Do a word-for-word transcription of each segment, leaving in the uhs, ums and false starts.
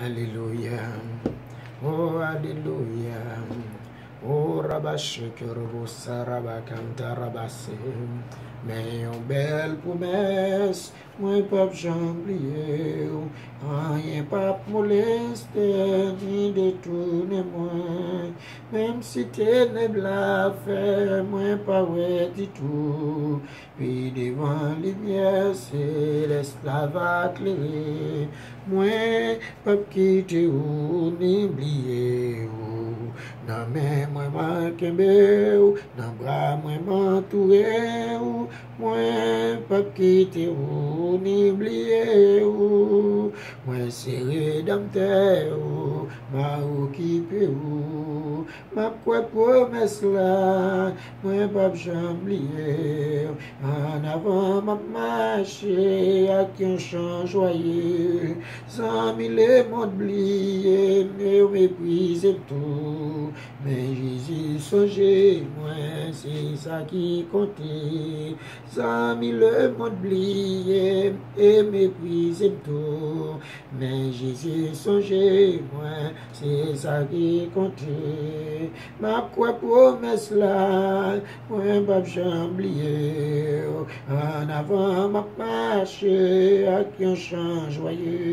Alelouya. Oh, alelouya. Oh, rabashekorobo sarabakanta rabase. Men yon bèl pwomès, mwen p ap janm bliye w. Anyen p ap moleste ni detounen mwen. Menm si tenèb la fè mwen pa wè ditou, pi devan limyè selès la va klere. Mwen p ap kite w ni bliye w. Nan men mwen m a kenbe w, nan bra mwen m antoure w. Mwen p ap kite w ni bliye w. Mwen se redanmtè w, m a okipe w. M ap kwè pwomès la, mwen p ap janm bliye. Annavan m ap mache ak yon chan jwaye. Zanmi lemonn bliye m e yo meprize m tou. Men Jezi sonje mwen, se sa ki konte. Zanmi lemonn bliye m e meprize m tou. Men Jezi sonje mwen, se sa ki konte. M ap kwè pwomès la, mwen p ap janm bliye w. Annavan m ap mache ak yon chan jwaye.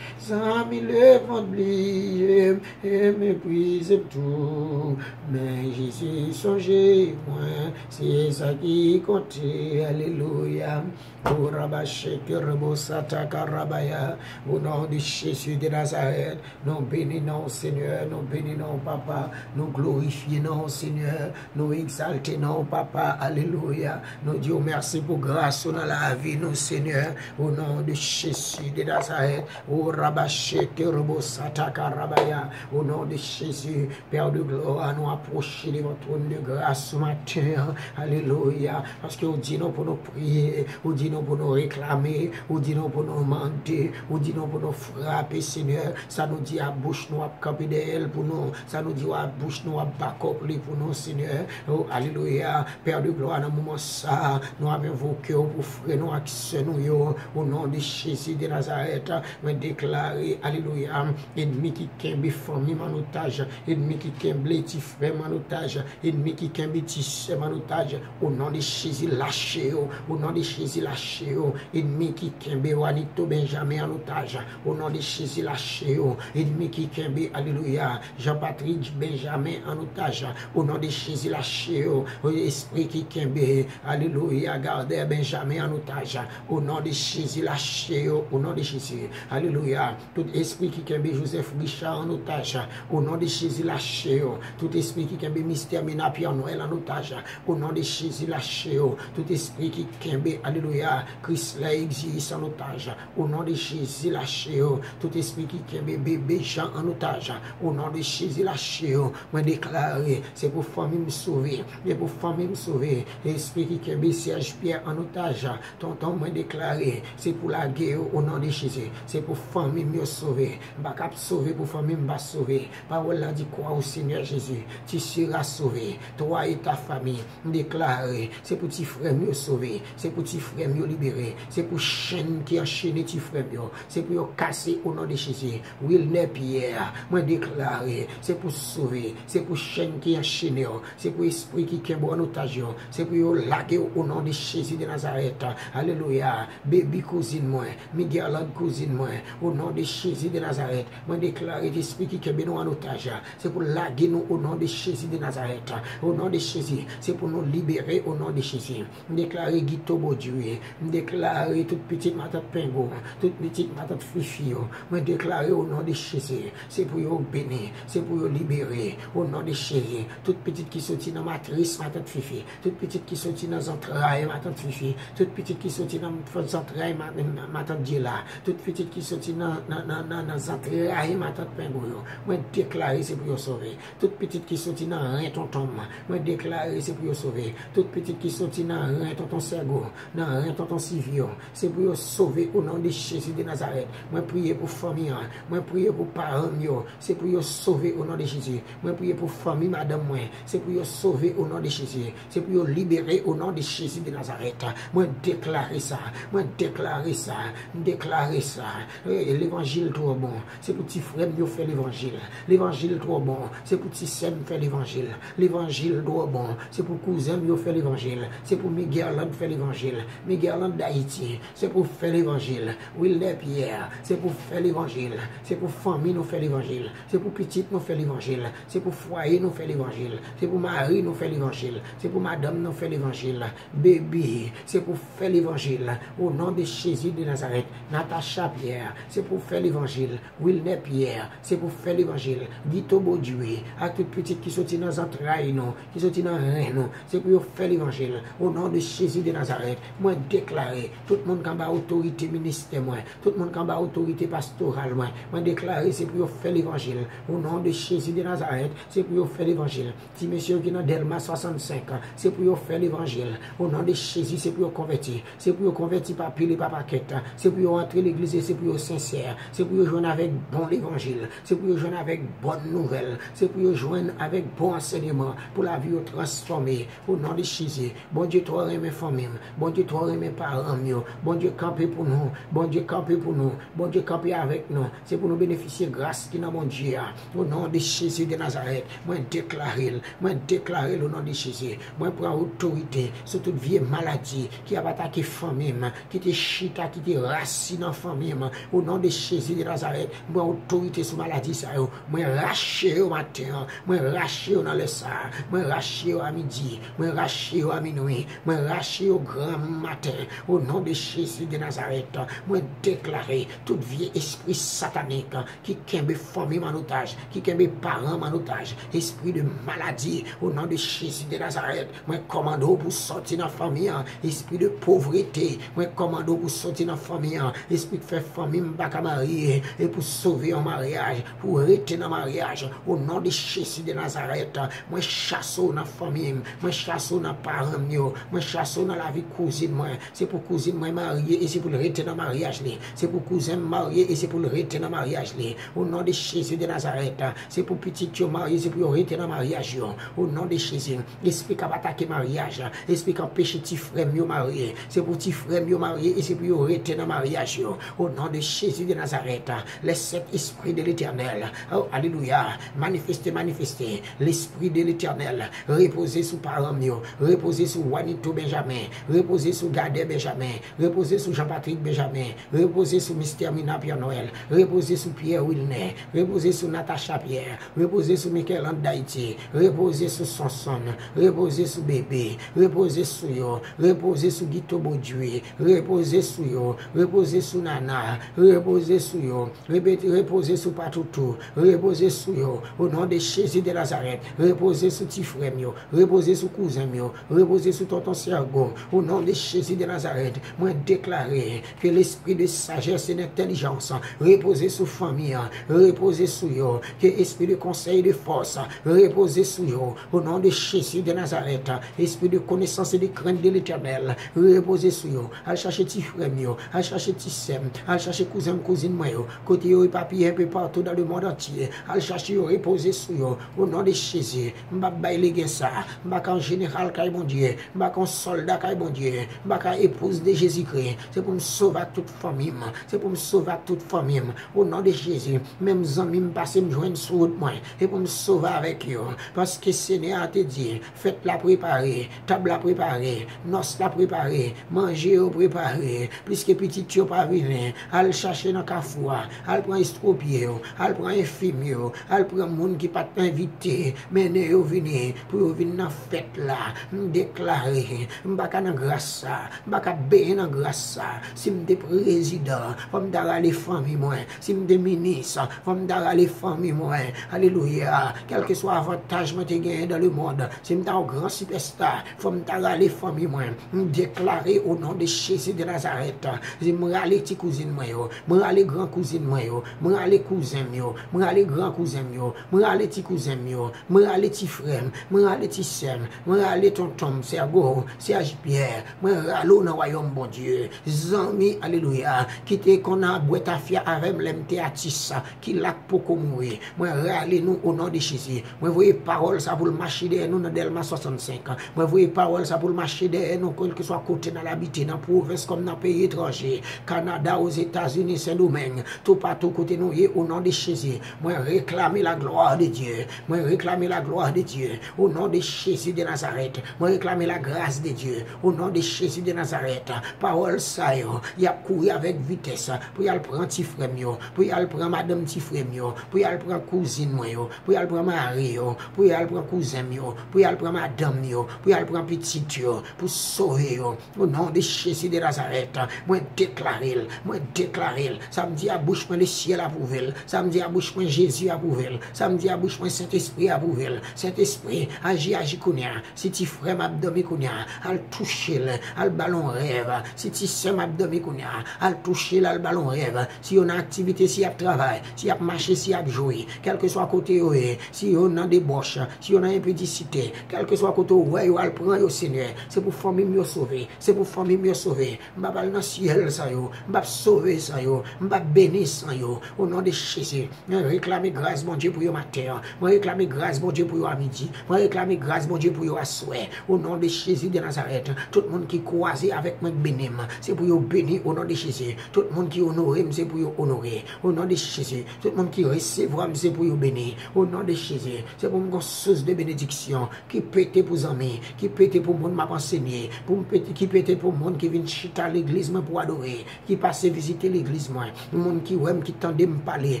Zanmi lemonn bliye m e meprize m tou. Men Jezi sonje mwen, se sa ki konte. Alelouya. Korabasheke rebosata karabaya. Au nom de Jésus de Nazareth, nou beni non w, Senyè, nou beni non w, Papa, nou glorifye non w, Senyè, nou egzalte non w, Papa, alelouya. Nou di w mèsi pou gras ou nan lavi nou, Senyè, au nom de Jésus de Nazareth. O rabasheke rebosata karabaya. Au nom de Jésus, Père de gloire, nou apwoche devan twòn de gras sou maten an. Alelouya. Paske ou di nou pou nou priye, ou di nou pou nou reklame, ou di nou pou nou mande, ou di nou pou nou frape, Senyè. Sa nou di a bouch nou ap kanpe dèyè l pou nou. Sa nou di a bouch nou ap bakòp li pou nou, Senyè. O, alelouya. Père de gloire, nan moman sa, nou ap envoke w pou frè nou ak sè nou yo. Au nom de Jésus de Nazareth, mwen deklare, alelouya, enmi ki kenbe fanmi m an otaj, enmi ki kenbe ti frè m an otaj, enmi ki kenbe ti sè m an otaj, au nom de Jésus, lache yo, au nom de Jésus, lache yo, enmi ki kenbe Juanito Benjamin an otaj, au nom de Jésus, lache yo, enmi ki kenbe, alelouya, Jean Patrick Benjamin an otaj, au nom de Jésus, lache yo, espri ki kenbe, alelouya, Gardère Benjamin an otaj, au nom de Jésus, lache yo, au nom de Jésus, alelouya. Tout espri ki kenbe Joseph Richard an otaj, au nom de Jésus, lache yo. Tout espri ki kenbe Mistè Mena Pierre Noël an otaj, au nom de Jésus, lache yo. Tout espri ki kenbe, alelouya, Chrisley Exius an otaj, au nom de Jésus, lache yo. Tout espri ki kenbe bebe Jean an otaj, au nom de Jésus, lache yo. Mwen deklare, se pou fanmi m sove, se pou fanmi m sove. Espri ki kenbe Serge Pierre an otaj, tonton, mwen deklare, se pou lage yo, au nom de Jésus. Se pou fanmi m yo sove. M pa kab sove pou fanmi m pa sove. Pawòl la di, crois au Seigneur Jésus, tu seras sauvé, toi et ta famille. M deklare, se pou ti frè m yo sove. Se pou ti frè m yo libere. Se pou chenn ki anchene ti frè m yo, se pou yo kase, au nom de Jésus. Wilner Pierre, mwen deklare, se pou sove. Se pou chenn ki anchene yo, se pou espri ki kenbe w an otaj yo, se pou yo lage w, au nom de Jésus de Nazareth. Alelouya. Baby kouzin mwen, Miguelande kouzin mwen, au nom de Jésus de Nazareth, mwen deklare espri ki kenbe nou an otaj, se pou lage nou, au nom de Jésus de Nazareth. Au nom de Jésus, se pou nou libere, au nom de Jésus. M deklare Guito Baudurie, m deklare tout pitit matant Pengo, tout pitit matant Fifi yo, mwen deklare, au nom de Jésus, se pou yo beni, se pou yo libere, au nom de Jésus. Tout pitit ki soti nan matris matant Fifi, tout pitit ki soti nan zantray matant Fifi, tout pitit ki soti nan zantray ma-, ma-, matant Dyela, tout pitit ki soti nan, nan, nan, nan, nan zantray matant Pengo yo, mwen deklare se pou yo sove. Tout pitit ki soti nan ren tonton m, mwen deklare se pou yo sove. Tout pitit ki soti nan ren tonton Sègo, nan ren tonton Sivyo, se pou yo sove, au nom de Jésus de Nazareth. Mwen priye pou fanmi an, mwen priye pou paran m yo, se pou yo sove, au nom de Jésus. Mwen priye pou fanmi madanm mwen, se pou yo sove, au nom de Jésus. Se pou yo libere, au nom de Jésus de Nazareth. Mwen deklare sa, mwen deklare sa, m deklare sa. E, Levanjil twò bon, se pou ti frè m yo fè levanjil. Levanjil twò bon, se pou ti sè m fè levanjil. Levanjil twò bon, se pou kouzen m yo fè levanjil. Se pou Migerland fè levanjil. Migerland Dayiti, se pou fè levanjil. Wilner Pierre, se pou fè levanjil. Se pou fanmi nou fè levanjil. Se pou pitit nou fè levanjil. Se pou fwaye nou fè levanjil. Se pou mari nou fè levanjil. Se pou madanm nou fè levanjil. Baby, se pou fè levanjil. O non de Jezi de Nazarèt. Natacha Pierre, se pou fè levanjil. Wilner Pierre, se pou fè levanjil. Guito Bauduit, ak tout pitit ki soti nan zantray nou, ki soti nan ren nou, se pou yo fè levanjil. O non de Jezi de Nazarèt, mwen deklare, tout moun k anba otorite ministè mwen, tout moun k anba otorite pastoral mwen, mwen deklare se pou yo fè levanjil. O non de Jezi de Nazarèt, se pou yo fè levanjil. Ti mesye yo ki nan Dèlma swasannsenk, se pou yo fè levanjil. O non de Jezi, se pou yo konvèti. Se pou yo konvèti pa pil e pa pakèt. Se pou yo antre legliz e se pou yo sensè. Se pou yo jwenn avèk bon levanjil. Se pou yo jwenn avèk bòn nouvèl. Se pou yo jwenn avèk bon ansèyman pou lavi yo transfòme. O non de Jezi, Bondye twò renmen fanmi m. Bondye twò renmen paran m yo. Bondye kanpe pou nou. Bondye kanpe pou nou. Bondye kanpe avèk nou. Se pou nou benefisye gras ki nan Bondye a. O non de Jezi de Nazarèt, mwen deklare l. Mwen deklare l o non de Jezi. Mwen pran otorite sou tout vye maladi ki ap atake fanmi m, ki te chita, ki te rasin nan fanmi m. O non de Jezi de Nazarèt, mwen pran otorite sou maladi sa yo. Mwen rache yo maten an. Mwen rache yo nan lè sa a. Mwen rache yo a midi. Mwen rache yo a minwi. Mwen rache yo granmaten. O non de Jezi de Nazarèt, mwen deklare tout vye espri satanik ki kenbe fanmi m an otaj, ki kenbe paran m an otaj, espri de maladi, o non de Jezi de Nazarèt, mwen kòmande w pou sòti nan fanmi an, espri de povrete, mwen kòmande w pou sòti nan fanmi an, espri k fè fanmi m pa ka marye, e pou sove yon maryaj, pou rete nan maryaj, o non de Jezi de Nazarèt, mwen chase w nan fanmi m, mwen chase w nan paran m yo, mwen chase w nan lavi kouzin mwen, se pou kouzin mwen marye e se pou l rete nan maryaj li. Se pou kouzen m marye e se pou l rete nan maryaj li. O non de Jezi de Nazarèt, se pou pitit yo marye, se pou yo rete nan maryaj yo. O non de Jezi, espri k ap atake maryaj, espri k anpeche ti frè m yo marye, se pou ti frè m yo marye e se pou yo rete nan maryaj yo. O non de Jezi de Nazarèt, les sept esprits de l'Éternel, o alelouya, manifeste, manifeste, lespri de l'Éternel, repoze sou paran m yo, repoze sou Juanito Benjamin, repoze sou Gadet Benjamin, repoze sou Jean Patrick Benjamin, repoze sou Mister Mina Pierre Noël, repoze sou Pierre Wilner, repoze sou Natacha Pierre, repoze sou Micheland Dayiti, repoze sou Sonson, repoze sou Bebe, repoze sou yo, repoze sou Guito Bauduit, repoze sou yo, repoze sou Nana, repoze sou yo, repete, repoze sou Patoutou, repoze sou yo, o non de Jezi de Nazarèt, repoze sou ti frè m yo, repoze sou kouzen m yo, repoze sou tonton Sègo, o non de Jezi de Nazarèt, mwen deklare ke lespri de sajès e dentèlijans repoze sou fanmi an, repoze sou yo, ke espri de konsèy e de fòs repoze sou yo, o non de Jezi de Nazarèt, espri de konesans e de krent de Letènèl repoze sou yo, al chache ti frè m yo, al chache ti sè m, al chache kouzen m, kouzin mwen yo, kote yo epapiye enpe patou dans le monde entier, al chache yo, repoze sou yo, o non de Jezi, m p ap bay legen sa, m pa ka yon jeneral kay Bondye, m pa ka yon sòlda kay Bondye, m pa ka epouz de Jezikri, se pou m sove ak tout fanmi m, se pou m sove ak tout fanmi m, o non de Jezi, menm zanmi m pase m jwenn sou wout mwen, se pou m sove avèk yo, paske Senyè a te di, fèt la prepare, tab la prepare, nòs la prepare, manje yo prepare, pliske pitit yo pa vini, al chache nan kafou a, al pran estwopye yo, al pran enfim yo, al pran moun ki pa t envite, mennen yo vini, pou yo vin nan fèt la. M deklare, m pa ka nan gras sa, m pa ka benyen nan gras sa. Si m te prezidan, fò m ta rale fanmi mwen. Si m te minis, fò m ta rale fanmi mwen. Alelouya. Kèlkeswa avantaj mwen te genyen dans le monde, si m ta yon gran sipèsta, fò m ta rale fanmi mwen. M deklare o non de Jezi de Nazarèt, m rale ti kouzin mwen yo, m rale gran kouzin mwen yo, m rale kouzen m yo, m rale gran kouzen m yo, m rale ti kouzen m yo, m rale ti frè m, m rale ti sè m, m rale tonton m, Sègo, Serge Pierre, mwen rale w nan wayòm Bondye. Zanmi, alelouya, ki te konn ap bwè tafya avè m lè m te atis, ki la k poko mouri. Mwen rale nou o non de Jezi. Mwen voye pawòl sa pou l mache dèyè nou nan Dèlma swasannsenk. Mwen voye pawòl sa pou l mache dèyè nou, kèlkeswa kote n al abite, nan pwovens kòm nan peyi etranje, Kanada, Ozetazini, Sendomeng, toupatou kote nou ye, o non de Jezi, mwen reklame la gloire de Dieu. Mwen reklame la gloire de Dieu. O non de Jezi de Nazarèt, mwen reklame la grâce de Dieu. O non de Jezi de Nazarèt, pawòl sa yo, y ap kouri avèk vitès pou y al pran ti frè m yo, pou y al pran madanm ti frè m yo, pou y al pran kouzin mwen yo, pou y al pran mari yo, pou y al pran kouzen m yo, pou y al pran madanm yo, pou y al pran pitit yo, pou sove yo. O non de Jezi de Nazarèt, mwen deklare l, mwen deklare l. Sa m di a bouch mwen, lesyèl apwouve l. Sa m di a bouch mwen, Jezi apwouve l. Sa m di a bouch mwen, Sentespri apwouve l. Sentespri, aji, aji kounye a. Si ti frè m ap dòmi kounye a, al touche l, al ba l yon rèv. Si ti sè m ap dòmi kounye a, al touche l, al ba l yon rèv. Si yo nan aktivite, si y ap travay, si y ap mache, si y ap jwe, kèlkeswa kote yo ye, si yo nan debòch, si yo nan enpidisite, kèlkeswa kote w wè yo, al pran yo, Senyè. Se pou fanmi m yo sove. Se pou fanmi m yo sove. M p ap al nan syèl san yo. M p ap sove san yo. M p ap beni san yo. O non de Jezi, mwen reklame gras Bondye pou yo maten an. Mwen reklame gras Bondye pou yo a midi. Mwen reklame gras Bondye pou yo aswè. O non de Jezi de Nazarèt, tout moun ki kwaze avèk mwen k beni m, se pou yo beni o non de Jezi. Tout moun ki onore m, se pou yo onore o non de Jezi. Tout moun ki resevwa m, se pou yo beni o non de Jezi. Se pou m gon sous de benediksyon ki pete pou zanmi, ki pete pou moun m ap ansenye, pou m pete, ki pete pou moun ki vin chita legliz mwen pou adore, ki pase vizite legliz mwen, moun ki wè m, ki tande m pale,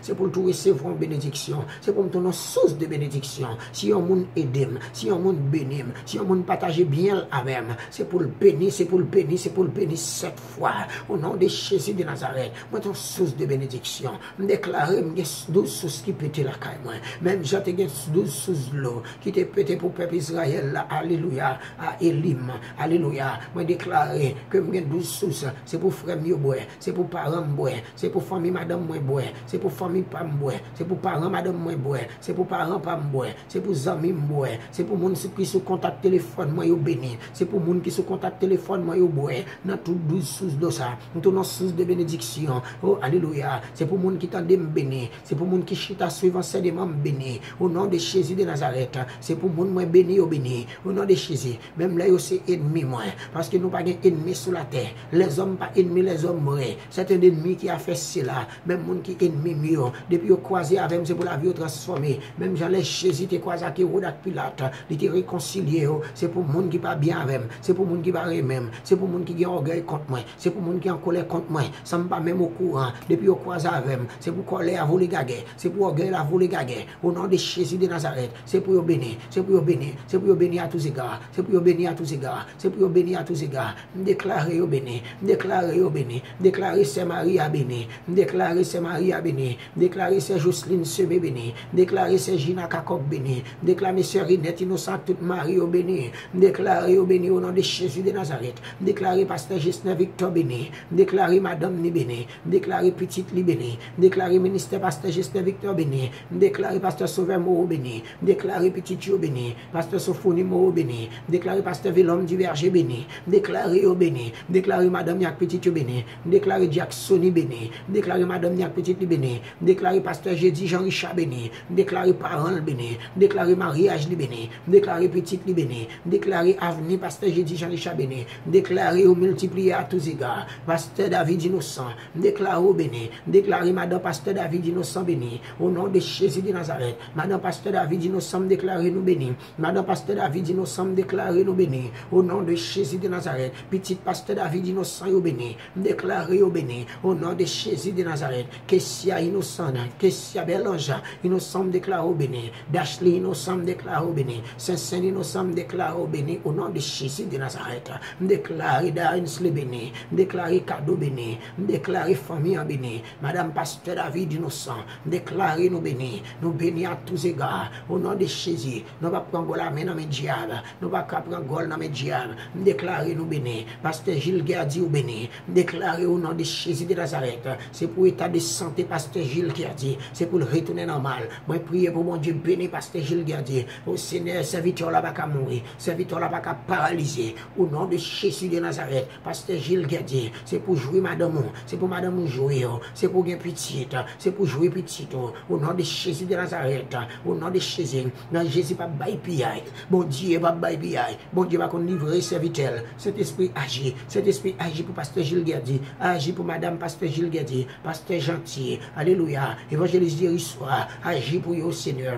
se pou l tou resevwa yon benediksyon, se pou m tou nan sous de benediksyon. Si yon moun ede m, si yon moun beni m, si yon moun pataje byen l avè m, se pou l beni, se pou l beni, se pou l beni sèt fwa. O non de Jezi de Nazarèt, mwen tou sous de benediksyon. M deklare m gen s-, douz sous ki pete lakay mwen. Menm jan te gen s-, douz sous dlo ki te pete pou pèp Izrayèl la. Alelouya. A Elim. Alelouya. Mwen deklare ke m gen douz sous. Se pou frè m yo bwè. Se pou paran m bwè. Se pou fanmi madanm mwen bwè. Se pou fanmi pa m bwè. Se pou paran madanm mwen bwè. Se pou paran pa m bwè. Se pou zanmi m bwè. Se pou moun sou, ki sou kontak telefòn mwen yo beni. Se pou moun ki sou kontak telefòn mwen yo bwè. Nan tout douz sous dlo sa, m tou nan sous de benediksyon. O, alelouya. Se pou moun ki tande m beni. Se pou moun ki chita swiv ansèyman m beni. O non de Jezi de Nazarèt, se pou moun mwen beni yo beni. O non de Jezi, menm lè yo se enmi mwen, paske nou pa gen enmi sou latè. Lèzòm pa enmi lèzòm vre. C'est un ennemi qui a fait cela. Menm moun ki enmi m yo, depi yo kwaze avè m, se pou lavi yo transfòme. Menm jan lè Jezi te kwaze ak Ewòd ak Pilat, li te rekonsilye yo. Se pou moun ki pa byen avè m, se pou moun ki pa renmen m, se pou moun ki gen ògèy kont mwen, se pou moun ki an kolè kont mwen, san m pa menm okouran. Depi yo kwaze avè m, se pou kòlè a vole gagè, se pou ògèy la vole gagè. O non de Jezi de Nazarèt, se pou yo beni, se pou yo beni, se pou yo beni à tous égards, se pou yo beni à tous égards, se pou yo beni à tous égards. M deklare yo beni. M deklare yo beni. M deklare sè Maria beni. M deklare sè Maria beni. M deklare sè Jocelyn Semé beni. M deklare sè Gina Kakòk beni. M deklare sè Rinette Innocent ak tout mari yo beni. M deklare yo beni o non de Jezi de Nazarèt. M deklare pastè Jesner Victor beni. M deklare madanm ni beni. M deklare pitit li beni. M deklare ministè pastè Jesner Victor beni. M deklare pastè Sauveur Moreau beni. M deklare pitit yo beni. Pastè Sophonie Moreau beni. M deklare pastè Velòm Diverger beni. M deklare yo beni. M deklare madanm yo ak pitit yo beni. M deklare Jacksoni beni. M deklare madanm ni ak pitit li beni. M deklare pastè Jedi Jean Richard beni. M deklare paran l beni. M deklare maryaj li beni. M deklare pitit li beni. M deklare avni pastè Jedi Jean Richard beni. M deklare yo miltipliye à tous égards. Pastè David Innocent, m deklare w beni. M deklare madan pastè David Innocent beni. O non de Jezi de Nazarèt, madan pastè David Innocent, m deklare nou beni. Madan pastè David Innocent, m deklare nou beni. O non de Jezi de Nazarèt, pitit pastè David Innocent yo beni. M deklare yo beni. O non de Jezi de Nazarèt, Kessia Innocent, Kessia Bèlanja Innocent, m deklare w beni. Dashley Innocent, m deklare w beni. Sensen Innocent, m deklare w beni. O non de Jezi de Nazarèt, m deklare Darensley beni. M deklare Kado beni. M deklare fanmi an beni. Madanm pastè David Innocent, m deklare nou beni. Nou beni à tous égards. O non de Jezi, nou p ap pran gòl a men nan men dyab. Nou pa ka pran gòl nan men dyab. M deklare nou beni. Pastè Gilles Guerdy ou beni. M deklare o non de Jezi de Nazarèt, se pou eta de sante pastè Gilles Guerdy, se pou l retounen nòmal. Mwen priye pou Bondye beni pastè Gilles Guerdy. O Senyè, sèvitè w la pa ka mouri. Sèvitè w la pa ka paralize. O non de Jezi de Nazarèt, pastè Gilles Guerdy, se pou jwi madanm ou. Se pou madanm ou jwi w. Se pou gen pitit. Se pou jwi pitit ou. O non de Jezi de Nazarèt. O non de Jezi. Nan Jezi p ap bay piyay. Bondye p ap bay piyay. Bondye pa konn livre sèvitè l. Sentespri aji. Sentespri aji pou pastè Gilles Guerdy. Aji pou madanm pastè Gilles Guertier, pastè Jeanty, alelouya, evanjelis Jeriswa, aji pou yo, Senyè.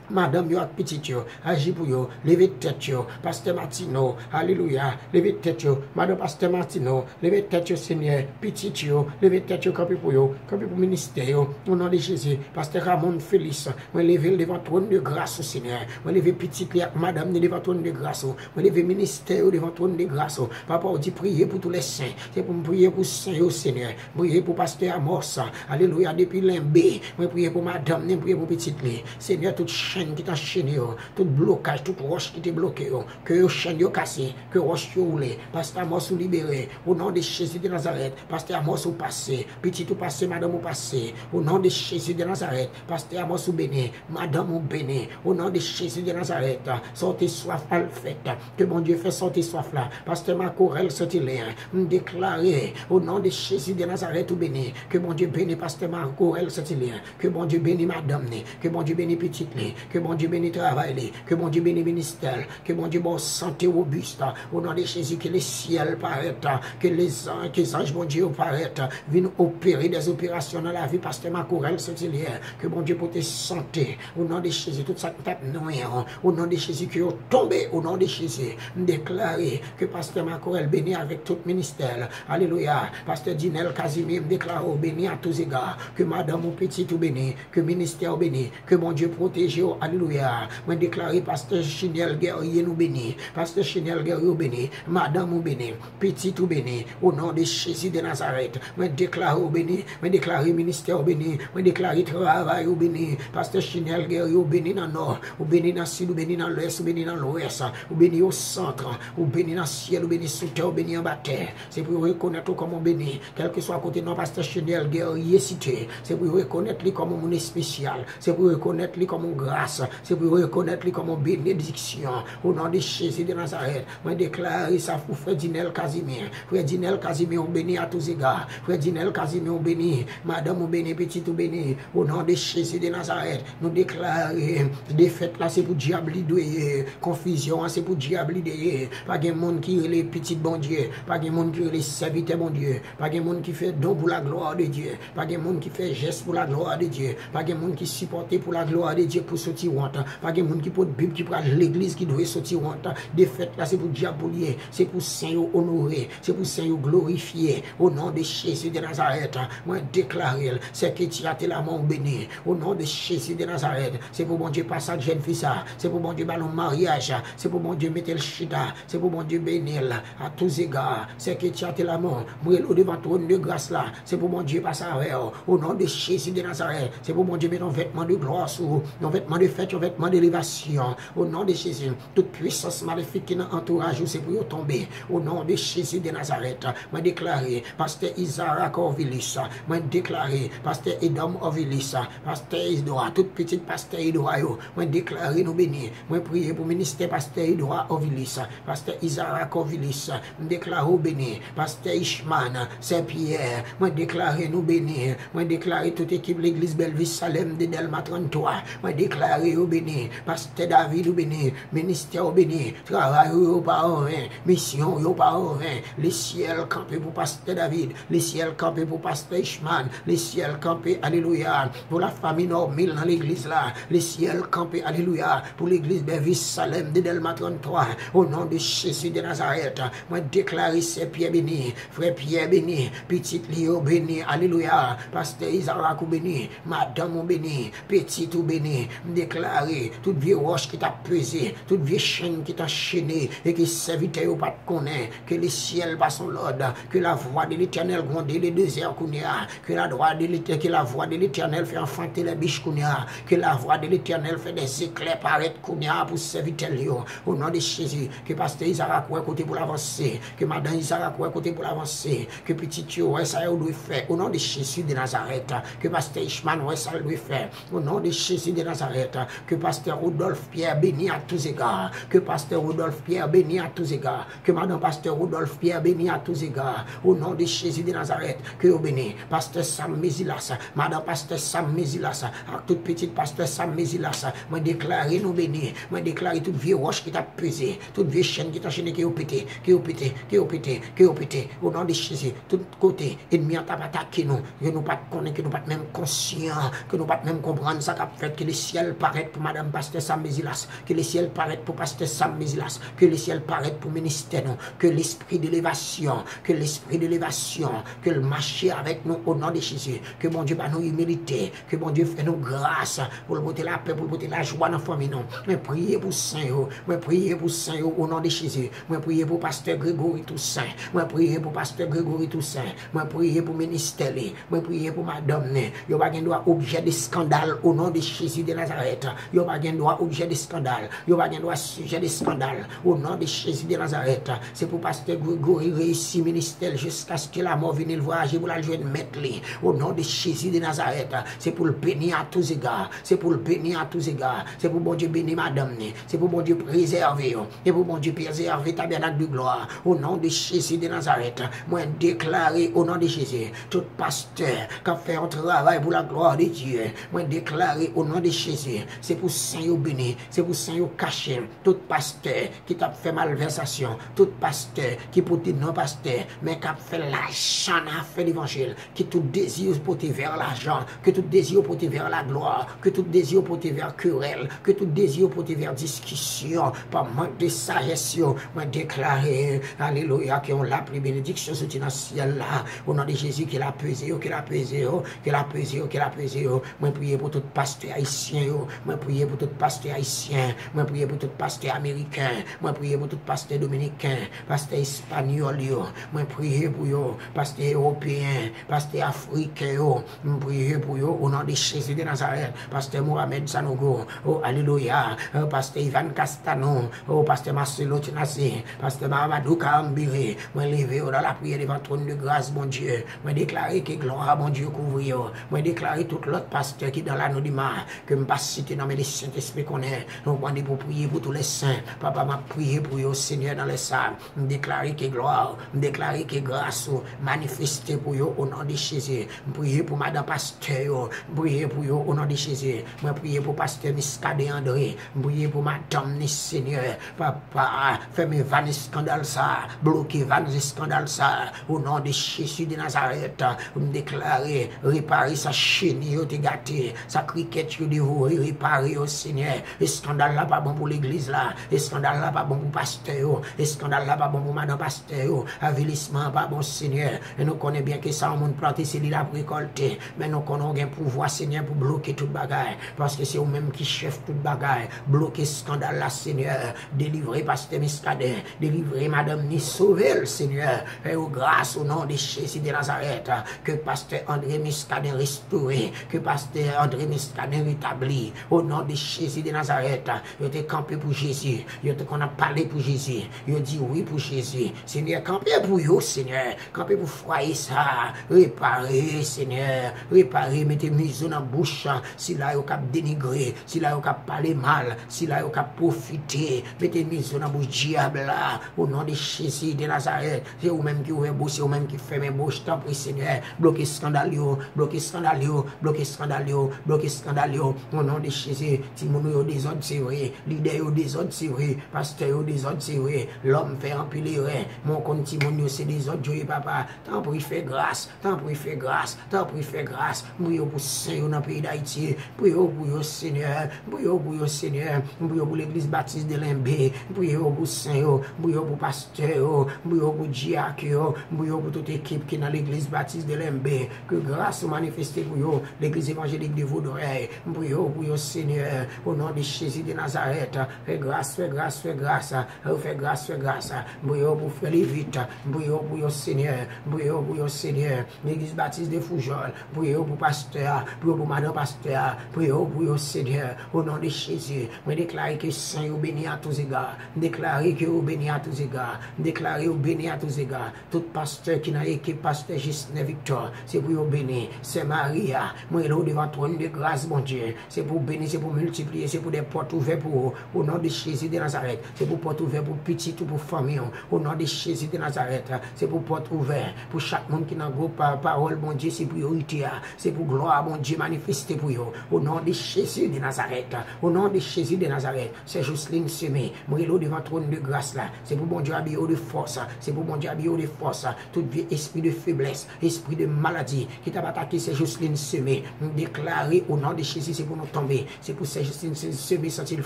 Madanm yo ak pitit yo, aji pou yo, leve tèt yo, pastè Martineau, alelouya, leve tèt yo, madanm pastè Martineau, leve tèt yo, Senyè, pitit yo, leve tèt yo, kanpe pou yo, kanpe pou ministè yo, o non de Jezi, pastè Ramon Felix, mwen leve l devan twòn de gras ou, Senyè, mwen leve pitit li ak madanm ni devan twòn de gras ou, mwen leve ministè yo devan twòn de gras ou, papa ou di priye pou tou lè sen, se pou m priye pou sen yo, Senyè, priye pou pastè Amos, alelouya, depi Lenbe, mwen priye pou madanm ni, mwen priye pou pitit li, Senyè, tout chenn ki t anchene yo, tout blokaj, tout wòch ki te bloke yo, ke yo chenn yo kase, ke wòch yo woule, pastè Amos ou libere, o non de Jezi de Nazarèt, pastè Amos ou pase, pitit ou pase, madanm ou pase, o non de Jezi de Nazarèt, pastè Amos ou beni, madanm ou beni, o non de Jezi de Nazarèt, sa w te swaf al fèt, ke Bondye fè sa w te swaf la, pastè Marc Aurèle Saint-Hilaire, m deklare, o non de Jezi de Nazarèt ou beni, ke Bondye beni pastè Marc Aurèle Saint-Hilaire, ke Bondye beni madanm ni, ke Bondye beni pitit li, ke Bondye beni travay li, ke Bondye beni ministè l, ke Bondye ba w sante wobis, o non de Jezi, ke lesyèl parèt, ke lezan-, ke zanj Bondye yo parèt, vin opere dèzoperasyon nan lavi pastè Marc Aurèle Saint-Hilaire, ke Bondye pote sante, o non de Jezi, tout sa k t ap nwi an, o non de Jezi, ke yo tonbe, o non de Jezi, m deklare ke pastè Marc Aurèle beni avèk tout ministè l, alelouya, pastè Dinel Casimir, m deklare w beni a tou zega, ke madanm ou pitit ou beni, ke ministè w beni, ke Bondye pwoteje w, alelouya. Mwen deklare pastè Chiniel Guerrier nou beni, pastè Chiniel Guerrier ou beni, madanm ou beni, pitit ou beni, o non de Jezi de Nazarèt. Mwen deklare w beni, mwen deklare ministè w beni, mwen deklare travay ou beni, pastè Chiniel Guerrier ou beni nan nò, ou beni nan sid, ou beni nan lès, ou beni nan lwès, ou beni o sant, ou beni nan syèl, ou beni sou tè, ou beni anba tè. Se pou yo rekonèt ou kòm ou beni, kèlkeswa kote non pastè Chiniel Guerrier site, se pou yo rekonèt li kòm yon moun espesyal, se pou yo rekonèt li kòm yon gras, se pou yo rekonèt li kòm yon benediksyon. O non de Jezi de Nazarèt, mwen deklare sa pou frè Dinel Casimir. Frè Dinel Casimir, ou beni a tou zega. Frè Dinel Casimir, ou beni. Madanm ou beni, pitit ou beni. O non de Jezi de Nazarèt, nou deklare defèt la se pou dyab li dwe ye. Konfizyon an se pou dyab li dwe ye. Pa gen moun ki rele pitit Bondye. Pa gen moun ki rele sèvitè Bondye. Pa gen moun ki fè don pou la glwa de Dye. Pa gen moun ki fè jès pou la glwa de Dye. Pa gen moun ki sipòte pou la glwa de Dye pou soti wont. Pa gen moun ki pot Bib ki pral legliz ki dwe soti wont. Defèt la se pou dyab pou l ye. Se pou sen yo onore. Se pou sen yo glorifye. O non de Jezi de Nazarèt, mwen deklare l. Sè Ketia te la mò ou beni. O non de Jezi de Nazarèt, se pou Bondye pase ak jèn fi sa. Se pou Bondye ba l yon maryaj. Se pou Bondye mete l chita. Se pou Bondye beni l a tou zega. Sè Ketia te la mò, mwen rele w devan twòn de gras la. Se pou Bondye pase avè w. O non de Jezi de Nazarèt, se pou Bondye mete yon vètman de glwa sou ou. Yon vètman de fèt, yon vètman de elevasyon. O non de Jezi, tout pwisans malefik ki nan antouraj ou, se pou yo tonbe. O non de Jezi de Nazarèt, mwen deklare pastè Isaac Orvilus, mwen deklare pastè Edom Orvilus, pastè Edouard, tout pitit pastè Edouard yo, mwen deklare nou beni. Mwen priye pou ministè pastè Edouard Orvilus, pastè Isaac Orvilus, m deklare w beni. Pastè Ichman, sè Pyè, mwen deklare nou beni. Mwen deklare tout ekip legliz Bèlvi Salèm de Dèlma tranntwa, mwen deklare yo beni. Pastè David ou beni, ministè ou beni, travay ou yo pa anven, misyon ou yo pa anven. Lesyèl kanpe pou pastè David, lesyèl kanpe pou pastè Ichman, lesyèl kanpe, alelouya, pou lafanmi Nòmil nan legliz la. Lesyèl kanpe, alelouya, pou legliz Bèlvi Salèm de Dèlma tranntwa. O non de Jezi de Nazarèt, mwen deklare sè Pyè beni, frè Pyè beni, pitit li yo beni, alelouya. Pastè Izarak ou beni, madanm ou beni, pitit ou beni. M deklare tout vye wòch ki t ap peze, tout vye chenn ki t anchene e ke sèvitè yo pa t konnen, ke lesyèl pase yon lòd, ke lavwa de Letènèl gwonde le dezè kounye a, ke lavwa de Letè-, ke lavwa de Letènèl fè anfante lè bich kounye a, ke lavwa de Letènèl fè dèzeklè parèt kounye a pou sèvitè l yo. O non de Jezi, ke pastè Izarak wè kote pou l avanse, ke madanm Izarak wè kote pou l avanse, ke pitit yo wè sa yo dwe fè. O non de Jezi de Nazarèt, ke pastè Ichman wè sa l dwe fè. O non de Jezi de Nazarèt, Que pasteur Rodolphe Pierre béni à tous égards. Que pasteur Rodolphe Pierre béni à tous égards. Que madan pastè Rodolphe Pierre béni à tous égards. Au nom de Jésus de Nazareth, ke yo beni. Pastè Sam Mezilas, madan pastè Sam Mezilas, ak tout pitit pastè Sam Mezilas, mwen deklare nou beni. Mwen deklare tout vye wòch ki t ap peze, tout vye chèn ki t anchene, ke yo pete, ke yo pete, ke yo pete, ke yo pete. Au nom de Jésus, tout kote enmi an t ap atake nou, ke nou pa t konnen, ke nou pa t menm konsyan, ke nou pa t menm konprann sa k ap fèt, ke lesyèl parèt pou madan pastè Sam Mezilas, ke lesyèl parèt pou pastè Sam Mezilas, ke lesyèl parèt pou ministè nou, ke lespri de levasyon, ke lespri de levasyon, ke l mache avèk nou o non de Jezi, ke Bondye ba nou imilite, ke Bondye fè nou gras, pou l pote lapè, pou l pote lajwa nan fanmi nou. Mwen priye pou sen yo, mwen priye pou sen yo o non de Jezi, mwen priye pou pastè Gregory Toussaint, mwen priye pou pastè Gregory Toussaint, mwen priye pou ministè li, mwen priye pou madanm ni. Yo pa gen dwa objè de skandal o non de Jezi de Nazarèt. Yo pa gen dwa objè de skandal. Yo pa gen dwa sijè de skandal o non de Jezi de Nazarèt. Se pou pastè Gregory reyisi ministè l jiskaske lamò vini l vwayaje pou l al jwenn mèt li. O non de Jezi de Nazarèt. Se pou l beni a tou zega. Se pou l beni a tou zega. Se pou Bondye beni madanm ni. Se pou Bondye prezève yo. Se pou Bondye prezève tabènak de glwa. O non de Jezi de Nazarèt. Mwen deklare o non de Jezi. Tout pastè k ap fè yon travay pou la glwa de Dye. Mwen deklare o non de Jezi. Se pou sen yo beni. Se pou sen yo kache. Tout pastè ki t ap fè malvèsasyon. Tout pastè ki pote non pastè. Men k ap fè lajan nan afè levanjil. Ke tout dezi yo pote vè lajan, ke tout dezi yo pote vè laglwa, ke tout dezi yo pote vè kerèl, ke tout dezi yo pote vè diskisyon, pa mank de sajès yo, mwen deklare, alelouya, ke yon lapli benediksyon soti nan syèl la, o non de Jezi, ke l apeze yo, ke l apeze yo, ke l apeze yo, ke l apeze yo. Mwen priye pou tout pastè ayisyen yo, mwen priye pou tout pastè ayisyen, mwen priye pou tout pastè ameriken, mwen priye pou tout pastè dominiken, pastè espanyòl yo, mwen priye pou yo, pastè ewopeyen, pastè afriken yo, m priye pou yo, o non de Jezi de Nazarèt, pastè Mohamed Sanogo, o alelouya, o pastè Ivan Castano, o pastè Marcelo Tinassi, pastè Mahamadou Karambiri, mwen leve yo nan lapriyè devan twòn de gras Bondye, mwen deklare ke glwa Bondye kouvri yo, mwen deklare tout lòt pastè ki nan lanonima, ke m pa site non men le Sentespri konnen, nou mande pou priye pou tou le sen, papa m ap priye pou yo Senyè nan lè sa, m deklare ke glwa, m deklare ke gras ou manifeste pou yo o non de Jezi. M priye pou madan pastè yo, m priye pou yo o non de Jezi. Mwen priye pou pastè Miskaden André, m priye pou madanm ni Senyè. Papa, fèmen van eskandal sa, bloke van eskandal sa o non de Jezi de Nazarèt. M deklare, repare sa cheni yo te gate, sa krikèt yo devore, repare yo Senyè. Eskandal la pa bon pou legliz la. Eskandal la pa bon pou pastè yo. Eskandal la pa bon pou madan pastè yo. Avilisman an pa bon, Senyè. E nou konnen byen ke sa yon moun plante, se li l ap rekòlte. Men nou konnen w gen pouvwa, Senyè, pou bloke tout bagay. Paske se ou menm ki chèf tout bagay. Bloke eskandal la, Senyè. Delivre pastè Miskaden. Delivre madanm ni, sove l, Senyè. Fè yo gras o non de Jezi de Nazarèt. Ke pastè André Miskaden restore. Ke pastè André Miskaden retabli. O non de Jezi de Nazarèt. Yo te kanpe pou Jezi. Yo te konn ap pale pou Jezi. Yo di wi pou Jezi. Senyè, kanpe pou yo, Senyè. Kanpe pou fwaye sa. Repare, Senyè. Repare, mete mizo nan bouch sila yo k ap denigre, sila yo k ap pale mal, sila yo k ap pwofite. Mete mizo nan bouch dyab la. O non de Jezi de Nazarèt. Se ou menm ki ouvè bouch, se ou menm ki fèmen bouch. Tanpri, Senyè, bloke eskandal yo, bloke eskandal yo, bloke eskandal yo, bloke eskandal yo. O non de Jezi, timoun ou yo dezòd, se vre. Lidè yo dezòd, se vre. Pastè yo dezòd, se vre. Lòm fè anpil erè. Men w konn timoun yo se dezòd yo ye, papa. Tanpri, fè gras. Tanpri, fè gras. Tanpri, fè gras. M priye w pou sen yo nan peyi Dayiti. M priye w pou yo, Senyè. M priye w pou yo, Senyè. M priye w pou legliz batis de Lenbe. M priye w pou sen yo. M priye w pou pastè yo. M priye w pou dyak yo. M priye w pou tout ekip ki nan legliz batis de Lenbe. Ke gras ou manifeste pou yo. Legliz evanjelik de Vodrèy. M priye w pou yo, Senyè. O non de Jezi de Nazarèt. Fè gras, fè gras, fè gras. Fè gras, fè gras. M priye w pou fè li vit. M priye w pou yo, Senyè. M priye w pou yo, Senyè. Legliz batis de Foujòl. M priye w pou pastè a. M priye w pou madan pastè a. M priye w pou yo, Senyè. O non de Jezi. Mwen deklare ke sen yo beni a tou zega. M deklare ke yo beni a tou zega. M deklare yo beni a tou zega. Tout pastè ki nan ekip pastè Justin Victor, se pou yo beni. Sè Maria, mwen rele w devan twòn de gras Bondye. Se pou Ou beni, se pou miltipliye, se pou de pòt ouvè pou ou. O non de Jezi de Nazarèt, se pou pòt ouvè pou pitit ou, pou fanmi ou. O non de Jezi de Nazarèt, se pou pòt ouvè pou chak moun ki nan gwoup, pa, pawòl Bondye se priyorite a. Se pou glwa Bondye manifeste pou yo. O non de Jezi de Nazarèt, o non de Jezi de Nazarèt, sè Jocelyn Semé, mwen rele w devan twòn de gras la. Se pou Bondye abiye w de fòs. Se pou Bondye abiye w de fòs. Tout vye espri de feblès, espri de maladi ki t ap atake sè Jocelyn Semé, m deklare o non de Jezi, se pou nou tonbe. Se pou sè Jocelyn Semé santi l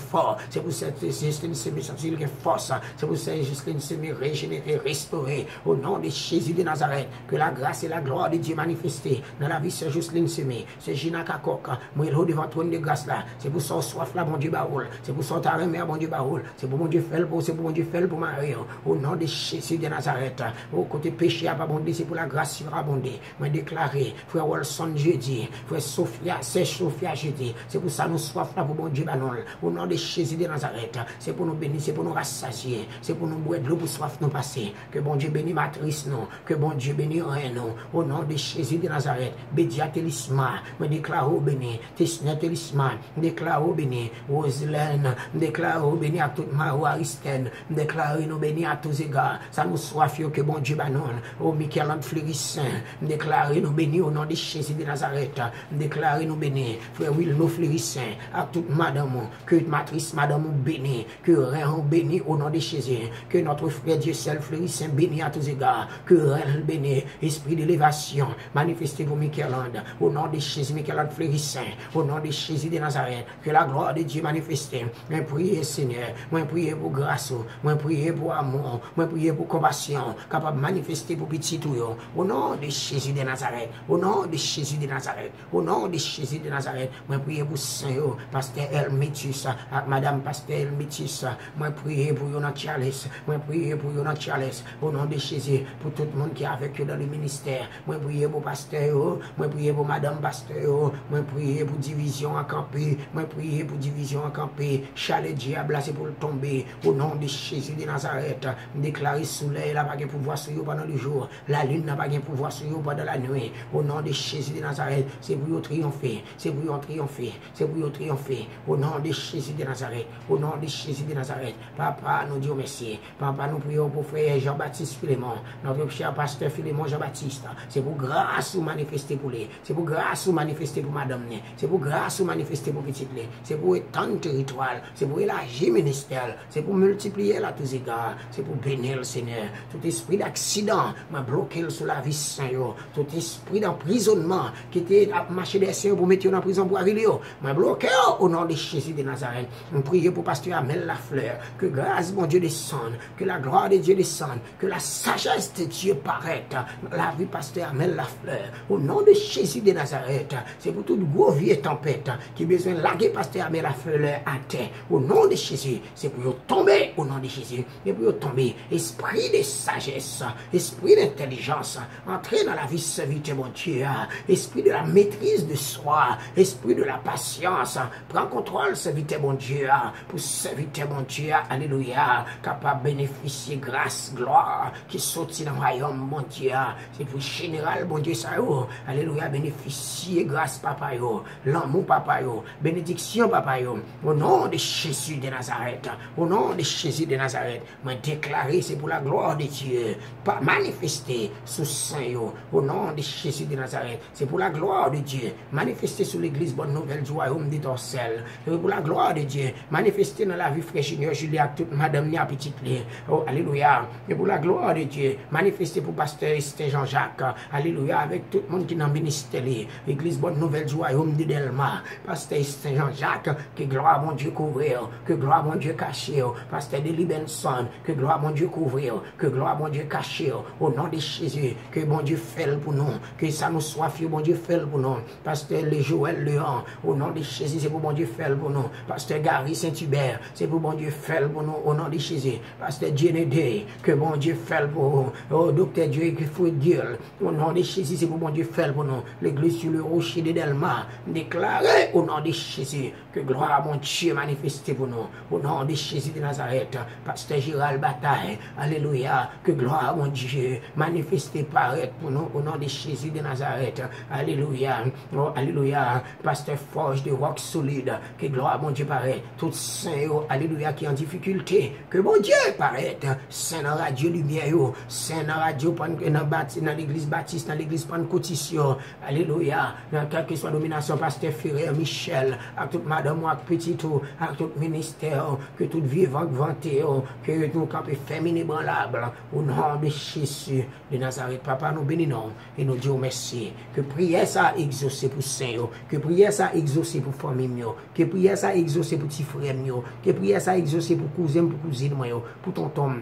fò. Se pou sè Jocelyn Semé santi l gen fòs. Se pou sè Jocelyn Semé rejenere, restore. O non de Jezi de Nazarèt, ke la gras e la glwa de Dye manifeste nan lavi sè Jocelyn Semé. Sè Gina Kakòk, mwen rele w devan twòn de gras la. Se pou sa w swaf la, Bondye ba ou l. Se pou sa w ta renmen a, Bondye ba ou l. Se pou Bondye fè l pou ou, se pou Bondye fè l pou mari w. O non de Jezi de Nazarèt. O kote peche ap abonde, se pou lagras yo abonde. Mwen deklare, frè Wolson Jeudy, frè Sofia, sè Sofia Jeudy, se pou sa nou swaf la, pou Bondye ba nou l. O non de Jezi de Nazarèt, se pou nou beni, se pou nou rasazye, se pou nou bwè dlo pou swaf nou pase. Ke Bondye beni matris nou, ke Bondye beni ren nou. O non de Jezi de Nazarèt, Bedia Telisma, mwen deklare w beni. Tesnè Telisma, m deklare w beni. Roselèn, m deklare w beni ak tout mari w Aristèn. M deklare nou beni a tou zega. Sa nou swaf yo, ke Bondye ba nou l. O Michel-Ange Fleurissaint, m deklare nou beni o non de Jezi de Nazarèt. M deklare nou beni. Frè Wilno Fleurissaint ak tout madanm ou, ke matris madanm ou beni. Ke ren ou beni o non de Jezi. Ke notre frère Dieuseul Fleurissaint beni a tou zega. Ke ren l beni. Espri de levasyon manifeste pou Michel-Ange. O non de Jezi, Michel-Ange Fleurissaint. O non de Jezi de Nazarèt. Ke la glwa de Dye manifeste. Mwen priye, Senyè. Mwen priye pou gras ou. Mwen priye pou amou ou. Mwen priye pou konpasyon ou kapab manifeste pou pitit ou yo. O non de Jezi de Nazarèt. O non de Jezi de Nazarèt. O non de Jezi de Nazarèt, mwen priye pou sen yo, pastè Hermitus ak madanm pastè Hermitus. Mwen priye pou yo nan Charles. Mwen priye pou yo nan Charles. O non de Jezi, pou tout moun ki avèk yo dans le ministère. Mwen priye pou pastè yo. Mwen priye pou madanm pastè yo. Mwen priye pou divizyon an kanpe. Mwen priye pou divizyon an kanpe. Chalè dyab la, se pou l tonbe. O non de Jezi de Nazarèt, m deklare solèy la pa gen pouvwa sou yo pandan le jou. Lalin nan pa gen pouvwa sou yo pandan lanwit. O non de Jezi de Nazarèt, se pou yo triyonfe, se pou yo triyonfe, se pou yo triyonfe. O non de Jezi de Nazarèt, o non de Jezi de Nazarèt. Papa, nou di w mèsi. Papa, nou priye w pou frè Jean-Baptiste Philemon, notre cher pasteur Philemon Jean-Baptiste. Se pou gras ou manifeste pou li. Se pou gras ou manifeste pou madanm li. Se pou gras ou manifeste pou pitit li. Se pou etann teritwa l. Se pou elaji ministè l. Se pou miltipliye l a tou zega. Se pou beni l, Senyè. Tout espri daksidan, mwen bloke l sou lavi sen yo. Tout espri danprizonnman ki te ap mache dèyè sen yo pou mete yo nan prizon pou avili yo, mwen bloke yo o non de Jezi de Nazarèt. M priye pou pastè Amel Lafleur. Ke gras Bondye desann. Que la gloire de Dieu descende. Que la sagesse de Dieu paraît dans la vie pasteur Amel Lafleur. O non de Jezi de Nazarèt, se pou tout gwo vye tanpèt ki bezwen lage pastè Amel Lafleur atè. O non de Jezi, se pou yo tonbe o non de Jezi. E pou yo tonbe. Espri de sajès, espri de entèlijans, antre nan lavi sèvitè Bondye a. Espri de la maîtrise de soi, espri de la patience, pran kontwòl sèvitè Bondye a. Pou sèvitè Bondye a, alelouya, kapab benefisye gras, glwa ki soti nan wayòm Bondye a. Se pou jeneral Bondye sa yo, alelouya, benefisye gras papa yo, lanmou papa yo, benediksyon papa yo. O non de Jezi de Nazarèt, o non de Jezi de Nazarèt, mwen deklare se pou la glwa de Dye pa manifeste sou sen yo. O non de Jezi de Nazarèt, se pou la glwa de Dye manifeste sou legliz Bòn Nouvèl di Wayòm de Tòsèl. Se pou la glwa de Dye manifeste nan lavi frè Junior Julie ak tout madanm ni a pitit li. O, alelouya. Se pou la glwa de Dye manifeste pou pastè Esther Jean-Jacques. Alelouya. Avèk tout moun ki nan ministè li. Legliz Bòn Nouvèl di Wayòm de Dèlma. Pastè Esther Jean-Jacques, ke glwa Bondye kouvri w, ke glwa Bondye kache w. Pastè Deli Benson, ke glwa Bondye kouvri w, ke glwa Bondye kache w. O non de Jezi, ke Bondye fè l pou nou. Ke sa nou swaf yo, Bondye fè l pou nou. Pastè Le Joël Leon, o non de Jezi, se pou Bondye fè l pou nou. Pastè Gary Saint-Hubert, se pou Bondye fè l pou nou, o non de Jezi. Pastè Dieuné Day, ke Bondye fè l pou ou. O doktè Dieu Fredil, o non de Jezi, se pou Bondye fè l pou nou. Legliz sou le rocher de Dèlma, deklare, o non de Jezi, ke glwa Bondye manifeste pou nou. O non de Jezi de Nazarèt, pastè Gérald Bataille, alelouya, ke glwa Bondye manifeste parèt pou nou, o non de Jezi de Nazarèt, alelouya, o, alelouya, pastè Forge de roc solide, ke glwa Bondye parèt. Tout sen yo, alelouya, ki an difikilte, ke Bondye parèt. Sen nan radyo limyè yo, sen nan radyo pann, nan bati, nan legliz batis, nan legliz pannkotis yo, alelouya, nan kèlkeswa dominasyon pastè Ferrer Michel, ak tout madanm ou, ak pitit ou, ak tout ministè yo, ke tout vye van k vante yo, ke nou kanpe fèm inebranlab, o non de Jezi de Nazarèt. Papa, nou beni non w e nou di w mèsi. Ke priyè sa a egzose pou sen yo. Ke priyè sa a egzose pou fanmi m yo. Ke priyè sa a egzose pou ti frè m yo. Ke priyè sa a egzose pou kouzen m, pou kouzin mwen yo, pou tonton m.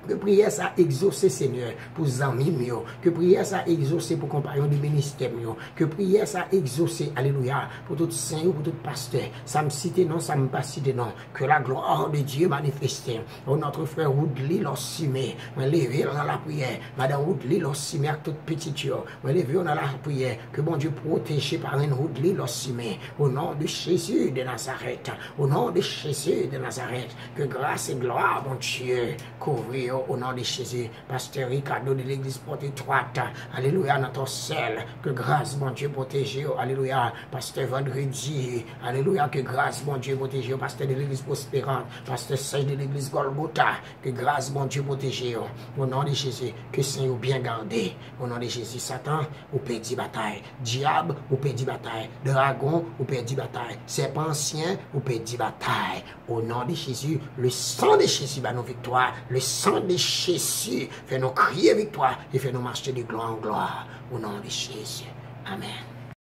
Ke priyè sa a egzose, Senyè, pou zanmi m yo. Ke priyè sa a egzose pou konpayon de ministè m yo. Ke priyè sa a egzose, alelouya, pou tout sen yo, pou tout pastè. Sa m site non, sa m pa site non. Que la gloire de Dieu manifeste. O notre frè Woodly Lòsime, mwen leve l nan lapriyè. Madan Woodly Lòsime ak tout pitit yo, mwen leve yo nan lapriyè. Ke Bondye pwoteje parenn Woodly Lòsime. O non de Jezi de Nazarèt. O non de Jezi de Nazarèt. Ke gras e glwa Bondye kouvri yo o non de Jezi. Pastè Ricardo de legliz Pòt Etwat, alelouya, nan Tòsèl, ke gras Bondye pwoteje yo, alelouya. Pastè Vandredi, alelouya, ke gras Bondye pwoteje yo. Pastè de legliz Prosperant, pastè Sèj de legliz Gòlgota, ke gras Bondye pwoteje yo. O non de Jezi, ke sen yo byen gade. O non de Jezi, Satan, ou pèdi batay. Dyab, ou pèdi batay. Dragon, ou pèdi batay. Sèpan ansyen, ou pèdi batay. O non de Jezi, le sang de Jezi ba nou viktwa. Le sang de Jezi fè nou kriye viktwa e fè nou mache de glwa an glwa. O non de Jezi. Amèn.